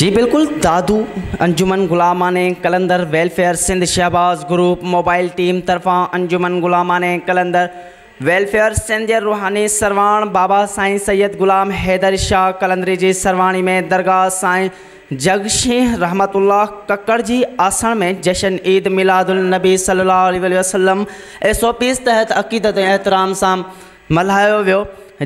جي بلڪل Dadu Anjuman Ghulaman Qalandar welfare Sindh Shahbaz group mobile team طرفان انجمن غلامان قلندر ويلفيئر سنڌ جي روحاني سرواڻ بابا سائين سيد غلام حيدر شاهه قلندري جي سرواڻي ۾ درگاهه سائين جڳ شينهن رحمت الله ڪڪڙ جي آسڻ ۾ جشن عيد ميلاد النبي صلي الله عليه وسلم ايس او پيز تحت عقيدت ۽ احترام سان ملهايو ويو،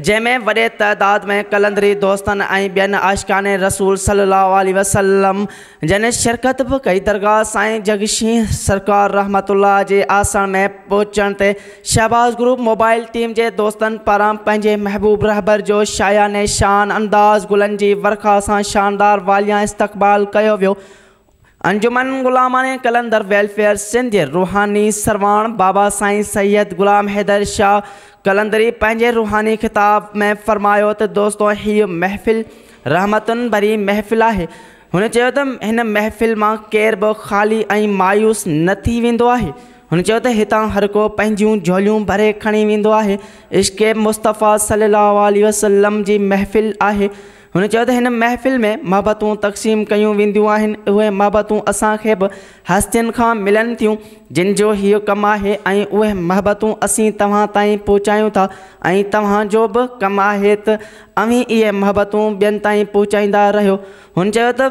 جنهن ۾ وڏي تعداد ۾ قلندري دوستن ۽ ٻين عاشقان رسول صلي الله عليه وسلم جن شرڪت به ڪئي. درگاهه سائين جڳ شينهن سرڪار رحمت الله جي آسڻ ۾ پهچڻ تي شهباز گروپ موبائل ٽيم جي دوستن پاران پنهنجي محبوب رهبر جو شايان شان انداز گلن جي ورکا سان شاندار واليان استقبال ڪيو ويو. انجمن غلامان قلندر ويلفيئر سنڌ جي روحاني سرواڻ بابا سائين سيد غلام حيدر شاهه قلندري پنهنجي روحاني خطاب ۾ فرمايو ته دوستو هيء محفل رحمتن ڀري محفل آهي. هن چيو ته هن محفل مان ڪير به خالي ۽ مايوس نه ٿي ويندو آهي. هن چيو ته هتان هر ڪو پنهنجيون جهوليون ڀري کڻي ويندو آهي. عشق مصطفيٰ صلي الله عليه وسلم جي محفل آهي. هن چيو ته هن محفل ۾ محبتون تقسيم ڪيون وينديون آهن، اهي محبتون اسان کي به هستين کان ملن ٿيون، جن جو هيء ڪم آهي ۽ اهي محبتون اسين توهان تائين پهچايون ٿا ۽ توهان جو به ڪم آهي ته اوهين اهي محبتون ٻين تائين پهچائيندا رهيو. هن چيو ته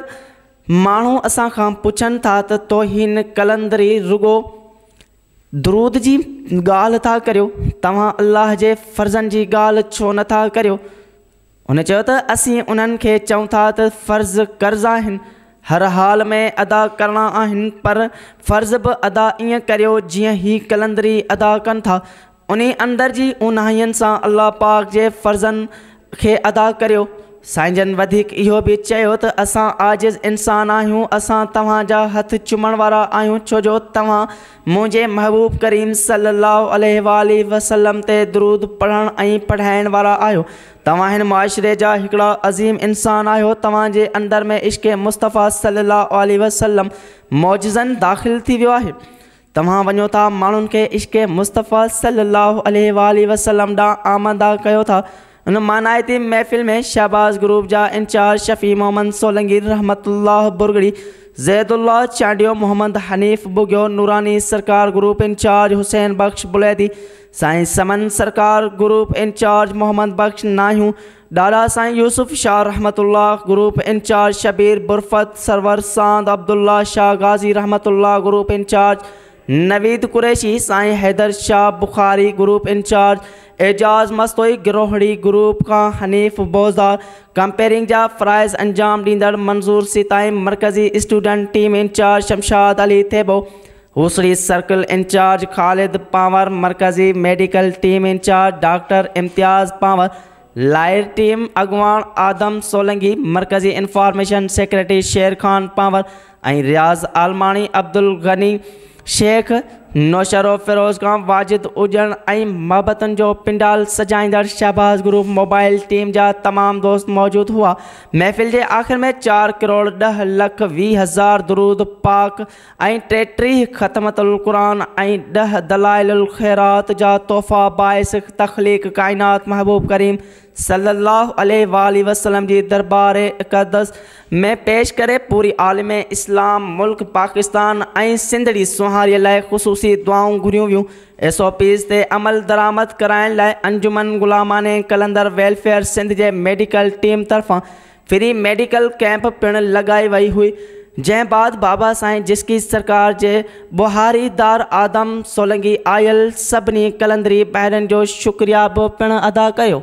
ماڻهو اسان کان پڇن ٿا ته توهين قلندري رڳو درود جي ڳالهه ٿا ڪريو، توهان الله جي فرضن جي ڳالهه ڇو نه ٿا ڪريو؟ هن چيو ته اسين انهن کي چئون ٿا ته فرض قرض آهن، هر حال ۾ ادا ڪرڻا آهن، پر فرض به ادا ائين ڪريو جيئن هي قلندري ادا ڪن ٿا، انهي اندر جي اونهائين سان الله پاڪ جي فرضن کي ادا ڪريو. سائين جن وڌيڪ اهو به چيو ته اسان عاجز انسان آهيون، اسان توهان جا هٿ چمڻ وارا آهيون، ڇو جو توهان منهنجي محبوب ڪريم صلي الله عليه واٰله وسلم تي درود پڙهڻ ۽ پڙهائڻ وارا آهيو، توهان هن معاشري جا هڪڙا عظيم انسان آهيو، توهان جي اندر ۾ عشق مصطفيٰ صلي الله عليه وسلم معجزاً داخل ٿي ويو آهي. توهان وڃو ٿا ماڻهن کي عشق مصطفيٰ صلي الله عليه واٰله وسلم ڏانهن آماده ڪيو ٿا. ان مانائتي محفل ۾ شهباز گروپ جا انچارج شفيع محمد سولنگي، رحمت الله برگڙي، زيد الله چانڊيو، محمد حنيف ٻگهيو، نوراني سرڪار گروپ انچارج حسين بخش بليدي، سائين سمن سرڪار گروپ انچارج محمد بخش ناهيون، ڏاڏا سائين يوسف شاهه رحمت الله گروپ انچارج شبير برفت، سرور ساند، عبدالله شاهه غازي رحمت الله گروپ انچارج نويد قريشي، سائين Haider Shah Bukhari group incharge Ejaz Mastoi, Garohri group کان حنيف بوزدار، ڪمپيئرنگ جا فرائض انجام ڏيندڙ منظور سيتائي، مرڪزي student team incharge Shamshad Ali Thebo, Hosri circle incharge Khalid Panhwar, مرڪزي medical team incharge doctor Imtiaz Panhwar, lawyer team اڳواڻ آدم سولنگي، مرڪزي انفارميشن سيڪريٽري شير خان پنهور ۽ رياض عالماڻي، عبدالغني شيخ، نوشهروفيروز کان واجد اڄڻ ۽ محبتن جو پنڊال سجائيندڙ شهباز گروپ موبائل ٽيم جا تمام دوست موجود هئا. محفل جي آخر ۾ چار ڪروڙ ڏهه لک 20 هزار درود پاڪ ۽ 33 ختمة القرآن ۽ 10 دلائل الخيرات جا تحفا باعث تخليق ڪائنات محبوب ڪريم صلي الله عليه واٰله وسلم جي دربار اقدس ۾ پيش ڪري پوري عالم اسلام، ملڪ پاڪستان ۽ سنڌڙي سونهاري لاء خصوصي دعائون گهريون ويون. ايس او پيز تي عمل درآمد ڪرائڻ لاء انجمن غلامان قلندر ويلفيئر سنڌ جي ميڊيڪل ٽيم طرفان فري ميڊيڪل ڪئمپ پڻ لڳائي وئي هئي، جنهن بعد بابا سائين جسڪي سرڪار جي ٻهاري دار آدم سولنگي آيل سڀني قلندري ڀائرن جو شڪريه به پڻ ادا ڪيو.